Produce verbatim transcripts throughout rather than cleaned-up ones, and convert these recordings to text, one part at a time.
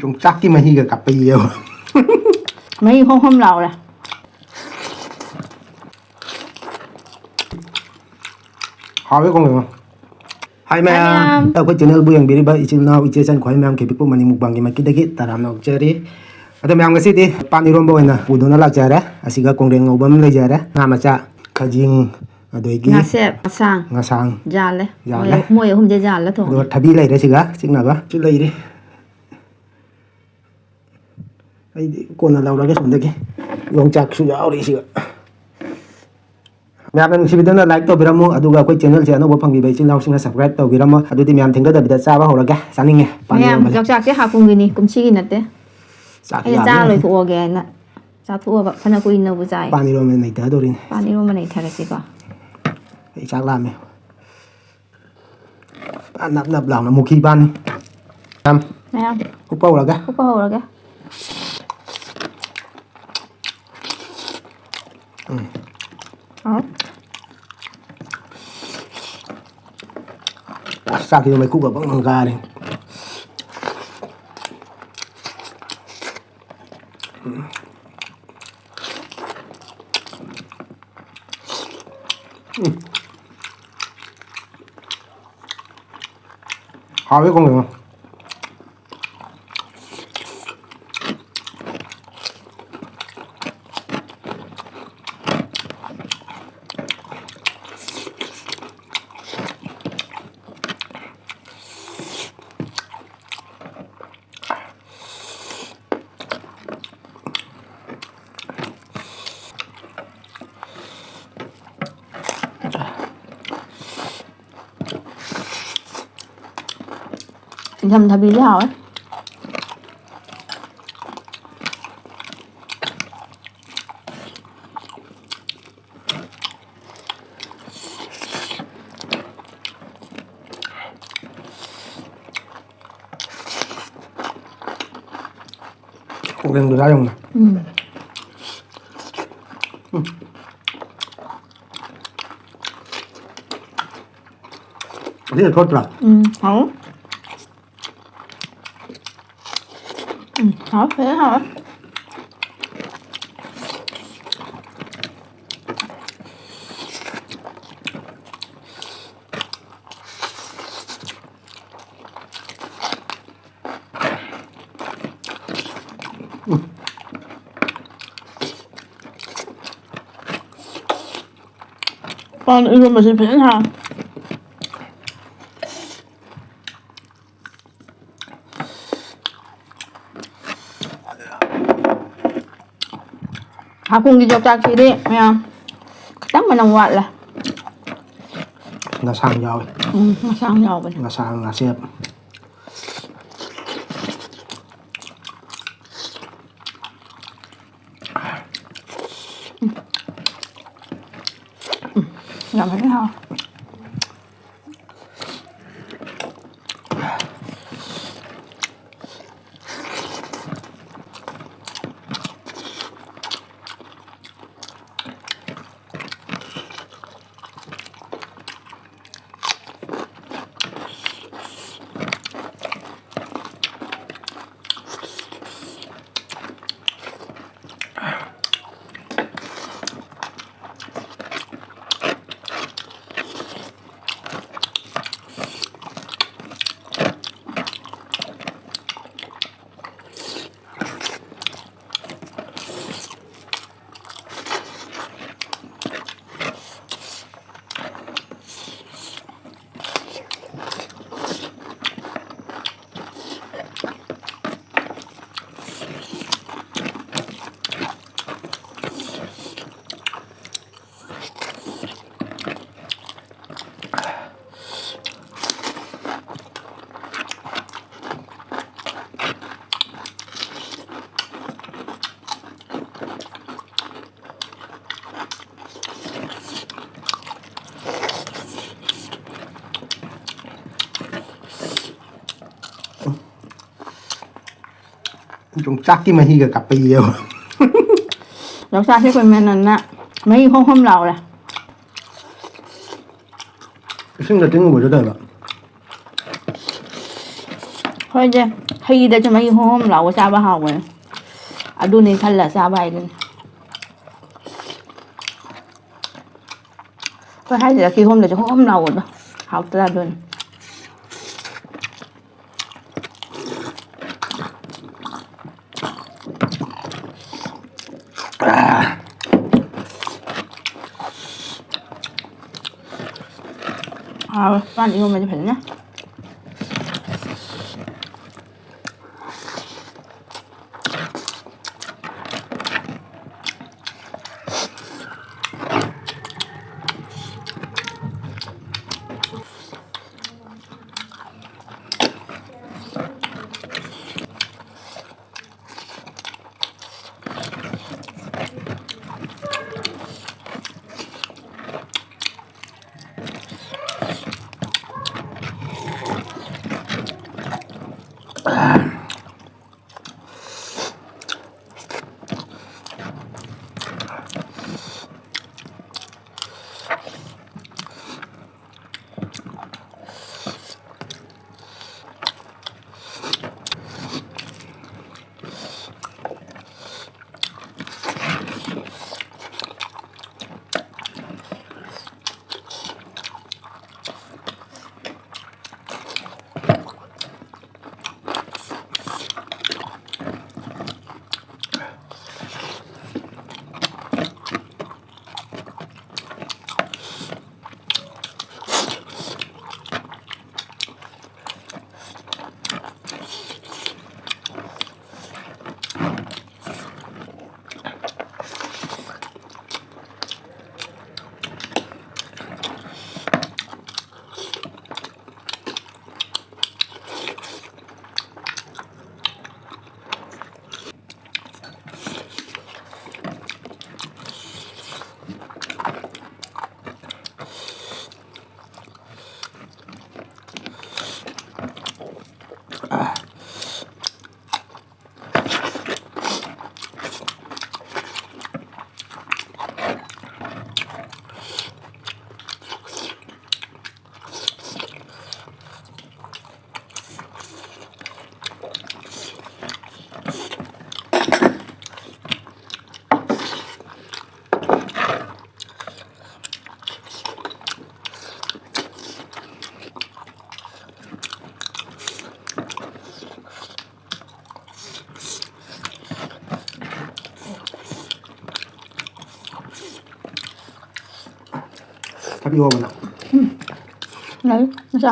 ꯌꯣꯡꯆꯥꯛꯀꯤ ꯃꯍꯤꯒ ꯀꯥꯞꯄꯩꯌꯦꯕ꯫ ꯃꯍꯤ home home ꯂꯥꯎꯔꯦ꯫ ꯍꯥꯎꯋꯦ ꯀꯣꯡꯒ꯭ꯔꯦꯡ꯫ ꯍꯥꯏ ꯃꯌꯥꯝ꯫ ꯃꯌꯥꯝ꯫ ꯑꯩꯈꯣꯏ ꯆꯦꯅꯦꯜꯕꯨ ꯌꯦꯡꯕꯤꯔꯤꯕ ꯏꯆꯤꯜ ꯏꯅꯥꯎ ꯏꯆꯦ ꯏꯆꯟ ꯈ꯭ꯋꯥꯏ ꯃꯌꯥꯝ ꯈꯦꯕꯤꯛꯄꯨ ꯃꯅꯤꯡ ꯃꯨꯛꯕꯥꯡꯒꯤ ꯃꯥꯏꯀꯩꯗꯒꯤ ꯇꯔꯥꯝꯅ ꯑꯣꯛꯆꯔꯤ꯫ ꯑꯗꯣ ꯃꯌꯥꯝ ꯉꯁꯤꯗꯤ ꯄꯥꯟ ꯏꯔꯣꯝꯕ ꯑꯣꯏꯅ ꯄꯨꯗꯨꯅ ꯂꯥꯛꯆꯔꯦ꯫ ꯑꯁꯤꯒ ꯀꯣꯡꯒ꯭ꯔꯦꯡ ꯉꯧꯕ ꯑꯃ ꯂꯩꯖꯔꯦ꯫ ꯉꯥ ꯃꯆꯥ, ꯈꯖꯤꯡ, ꯑꯗꯒꯤ ꯉꯥꯁꯦꯞ, ꯑꯁꯥꯡ꯫ ꯉꯁꯥꯡ꯫ ꯌꯥꯜꯂꯦ꯫ ꯌꯥꯜꯂꯦ꯫ ꯃꯣꯏ, ꯃꯣꯏ ꯑꯍꯨꯝꯁꯦ ꯌꯥꯜꯂ ꯊꯣꯡꯉꯦ꯫ ꯑꯗꯨꯒ ꯊꯕꯤ ꯂꯩꯔꯦ ꯁꯤꯒ ꯆꯤꯛꯅꯕ꯫ ꯁꯤ ꯂꯩꯔꯤ꯫ ꯑꯩꯗꯤ ꯀꯣꯟꯅ ꯂꯧꯔꯒꯦ ꯁꯣꯝꯗꯒꯤ꯫ ꯌꯣꯡꯆꯥꯛꯁꯨ ꯌꯥꯎꯔꯤ ꯁꯤꯒ꯫ ꯃꯌꯥꯝꯅ ꯅꯨꯡꯁꯤꯕꯤꯗꯨꯅ like ꯇꯧꯕꯤꯔꯝꯃꯨ, ꯑꯗꯨꯒ ꯑꯩꯈꯣꯏ ꯆꯦꯅꯦꯜꯁꯦ ꯑꯅꯧꯕ ꯐꯪꯕꯤꯕ ꯏꯆꯤꯜ ꯏꯅꯥꯎꯁꯤꯡꯅ subscribe ꯇꯧꯕꯤꯔꯝꯃꯨ꯫ ꯑꯗꯨꯗꯤ ꯃꯌꯥꯝ ꯊꯦꯡꯊꯗꯕꯤꯗ ꯆꯥꯕ ꯍꯧꯔꯒꯦ, ꯆꯥꯅꯤꯡꯉꯦ꯫ ꯄꯥꯟ ꯃꯌꯥꯝ ꯏꯔꯣꯟꯕꯁꯦ꯫ ꯌꯣꯡꯆꯥꯛꯁꯦ ꯍꯥ ꯀꯨꯝꯒꯤꯅꯤ, ꯀꯨꯝꯁꯤꯒꯤ ꯅꯠꯇꯦ꯫ ꯆꯥꯛ ꯑꯩꯅ ꯆꯥ ꯌꯥꯝꯃꯦ꯫ ꯂꯣꯏꯊꯣꯛꯑꯒꯦ ꯍꯥꯏꯅ ꯆꯥꯊꯣꯛꯑꯕ, ꯐꯅ ꯀꯨꯏꯅꯕꯨ ꯆꯥꯏ꯫ ꯄꯥꯟ ꯏꯔꯣꯟꯕ ꯅꯩꯊꯗꯣꯔꯤꯅꯤ꯫ ꯄꯥꯟ ꯏꯔꯣꯟꯕ ꯅꯩꯊꯔꯁꯤꯀꯣ꯫ ꯑꯩ ꯆꯥꯛ ꯂꯥꯝꯃꯦ꯫ ꯅꯞ ꯅꯞ ꯂꯥꯎꯅ ꯃꯨꯈꯤ ꯄꯥꯟꯅꯤ꯫ ꯃꯌꯥꯝ ꯃꯌꯥꯝ ꯍꯨꯞꯄ ꯍꯧꯔꯒꯦ꯫ ꯍꯨꯞꯄ ꯍꯧꯔꯒꯦ꯫ ꯎꯝ꯫ ꯍꯥꯎ꯫ ꯑꯁ, ꯆꯥꯛꯁꯤꯗ ꯃꯩꯈꯨꯒ ꯕꯪ ꯕꯪ ꯀꯥꯔꯦ꯫ ꯎꯝ꯫ ꯎꯝ꯫ ꯍꯥꯎꯋꯦ ꯀꯣꯡꯒ꯭ꯔꯦꯡ꯫ ꯏꯪꯊꯝ ꯊꯕꯤꯁꯦ ꯍꯥꯎꯋꯦ꯫ ꯀꯣꯡꯒ꯭ꯔꯦꯡꯗꯣ ꯆꯥ ꯌꯦꯡꯉꯨꯅꯦ꯫ ꯎꯝ꯫ ꯎꯝ꯫ ꯑꯁꯤꯅ ꯊꯣꯠꯇ꯭ꯔꯥ? ꯎꯝ, ꯍꯥꯎ꯫ ꯎꯝ, ꯍꯥꯎꯋꯦ, ꯐꯖꯅ ꯍꯥꯎꯋꯦ꯫ ꯄꯥꯟ ꯏꯔꯣꯟꯕꯁꯦ ꯐꯖꯅ ꯍꯥꯎꯋꯦ꯫ ꯍꯥꯀꯨꯝꯒꯤ ꯌꯣꯡꯆꯥꯛꯁꯤꯗꯤ ꯃꯌꯥꯝ ꯈꯤꯇꯪ ꯃꯅꯝ ꯋꯥꯠꯂꯦ꯫ ꯉꯁꯥꯡ ꯌꯥꯎꯋꯤ꯫ ꯎꯝ, ꯉꯁꯥꯡ ꯌꯥꯎꯕꯅꯦ꯫ ꯉꯁꯥꯡ, ꯉꯥꯁꯦꯞ꯫ ꯌꯥꯝ ꯐꯖꯅ ꯍꯥꯎꯋꯦ꯫ ꯌꯣꯡꯆꯥꯛꯀꯤ ꯃꯍꯤꯒ ꯀꯥꯞꯄꯩꯌꯦꯕ꯫ ꯌꯣꯡꯆꯥꯛꯁꯦ ꯑꯩꯈꯣꯏ ꯃꯦꯅꯟꯅ ꯃꯍꯤ ꯍꯣꯝ ꯍꯣꯝ ꯂꯥꯎꯔꯦ꯫ ꯏꯁꯤꯡꯗ ꯇꯤꯡꯉꯨꯕꯁꯨ ꯇꯧꯕ꯫ ꯍꯣꯏꯁꯦ, ꯍꯩꯗꯁꯨ ꯃꯍꯤ ꯍꯣꯝ ꯍꯣꯝ ꯂꯥꯎꯕ ꯆꯥꯕ ꯍꯥꯎꯕꯅꯦ꯫ ꯑꯗꯨꯅꯦ ꯈꯜꯂ ꯆꯥꯕ ꯍꯥꯏꯗꯨꯅꯤ꯫ ꯑꯩꯈꯣꯏ ꯍꯥꯏꯁꯤꯗ ꯀꯤꯍꯣꯝꯗꯁꯨ ꯍꯣꯝ ꯍꯣꯝ ꯂꯥꯎꯕꯗꯣ ꯍꯥꯎꯇ꯭ꯔꯥ ꯑꯗꯨꯅꯤ꯫ ꯍꯥꯎꯋꯦ꯫ ꯄꯥꯟ ꯏꯔꯣꯝꯕꯗꯤ ꯐꯖꯅ꯫ ꯍꯥꯏꯕꯤꯌꯣꯕꯅ꯫ ꯂꯩ ꯃꯆꯥ꯫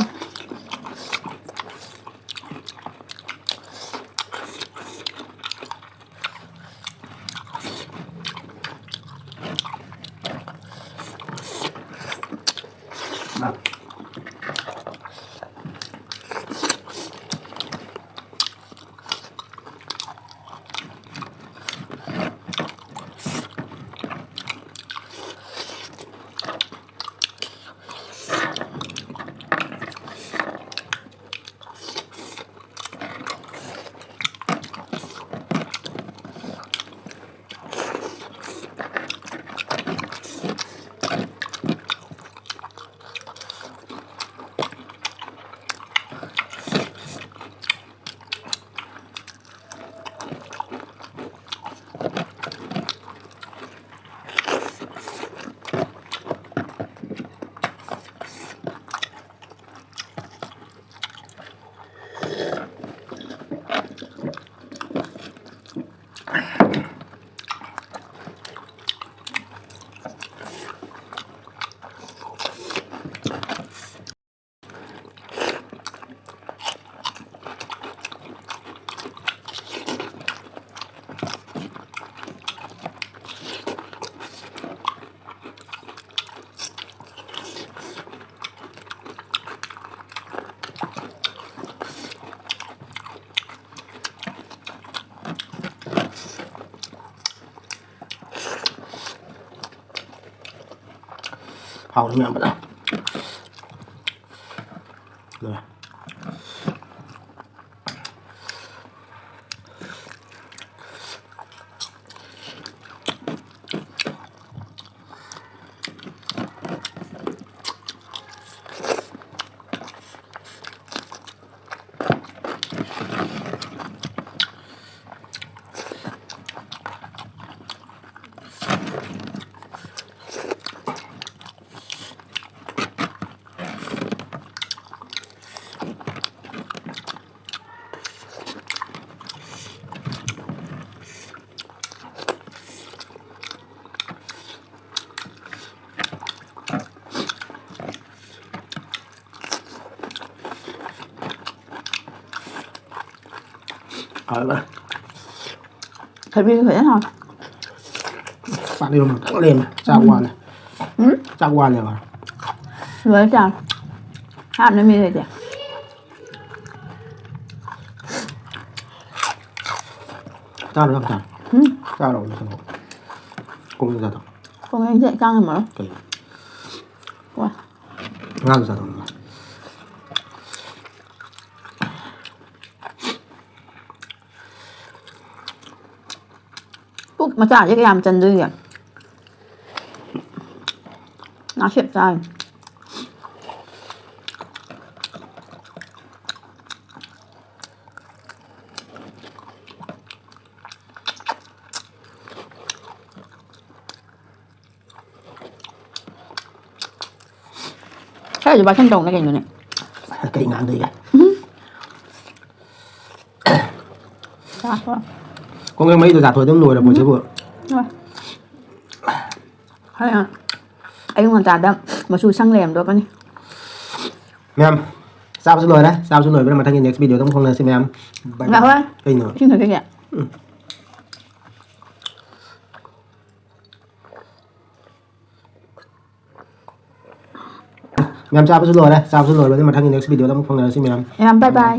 ꯍꯥꯎꯅꯤ ꯃꯌꯥꯝ ꯐꯖꯅ꯫ ꯂꯣꯏꯔꯦ꯫ ꯍꯥꯎꯕ꯫ ꯊꯕꯤꯁꯨ ꯐꯖꯅ ꯍꯥꯎꯋꯦ꯫ ꯄꯥꯛꯅꯝ ꯏꯔꯣꯝꯕ ꯈꯛꯇꯪ ꯂꯩꯔꯝꯃꯦ꯫ ꯆꯥꯛ ꯋꯥꯠꯂꯦ꯫ ꯎꯝ? ꯆꯥꯛ ꯋꯥꯠꯂꯦꯕ꯫ ꯂꯣꯏꯔꯦ ꯆꯥꯔꯣ꯫ ꯍꯥꯞꯅ ꯃꯤ ꯂꯩꯇꯦ꯫ ꯆꯥꯔꯣ, ꯆꯥꯔꯣ, ꯆꯥꯔꯣ꯫ ꯎꯝ? ꯆꯥꯔꯣ, ꯆꯥꯔꯣ꯫ ꯀꯣꯡꯒ꯭ꯔꯦꯡ ꯆꯥꯊꯣꯛ꯫ ꯀꯣꯡꯒ꯭ꯔꯦꯡꯁꯦ ꯆꯥ ꯉꯝꯃꯔꯣꯏ꯫ ꯀꯩꯒꯤ? ꯋꯥ꯫ ꯉꯥꯗꯣ ꯆꯥꯊꯣꯛ꯫ ꯄꯨꯛ ꯃꯆꯥꯁꯦ ꯀꯌꯥꯝ ꯆꯟꯗꯣꯏꯒꯦ? ꯅꯥꯁꯦꯞ ꯆꯥꯔꯤ꯫ ꯈꯔꯁꯨ ꯕꯥꯔꯁꯟ ꯇꯧꯅ ꯀꯩꯅꯣꯅꯦ꯫ ꯀꯔꯤ ꯉꯥꯡꯗꯣꯏꯒꯦ? ꯆꯥꯊꯣꯛ꯫ ꯀꯣꯡꯒ꯭ꯔꯦꯡ ꯃꯍꯤꯗꯣ ꯆꯥꯊꯣꯛꯑꯗꯤ ꯑꯗꯨꯝ ꯂꯣꯏꯔꯦ ꯄꯣꯠꯁꯤꯕꯨ꯫ ꯍꯣꯏ꯫ ꯍꯣꯔꯦꯟ ꯑꯌꯨꯛ ꯉꯟꯇꯥꯗ ꯃꯆꯨ ꯁꯪ ꯂꯩꯔꯝꯗꯣꯔꯕꯅꯤ꯫ ꯃꯌꯥꯝ, ꯆꯥꯕꯁꯨ ꯂꯣꯏꯔꯦ꯫ ꯆꯥꯕꯁꯨ ꯂꯣꯏꯕꯅ ꯃꯊꯪꯒꯤ next video ꯗ ꯑꯃꯨꯛ ꯐꯥꯎꯅꯔꯁꯤ ꯃꯌꯥꯝ꯫ Bye bye꯫ ꯉꯥꯏꯈꯣ꯫ ꯀꯩꯅꯣ? ꯏꯁꯤꯡ ꯊꯛꯈꯤꯒꯦ꯫ ꯎꯝ꯫ ꯃꯌꯥꯝ ꯆꯥꯕꯁꯨ ꯂꯣꯏꯔꯦ꯫ ꯆꯥꯕꯁꯨ ꯂꯣꯏꯕꯅꯤ꯫ ꯃꯊꯪꯒꯤ next video ꯗ ꯑꯃꯨꯛ ꯐꯪꯅꯔꯁꯤ ꯃꯌꯥꯝ꯫ ꯃꯌꯥꯝ bye bye꯫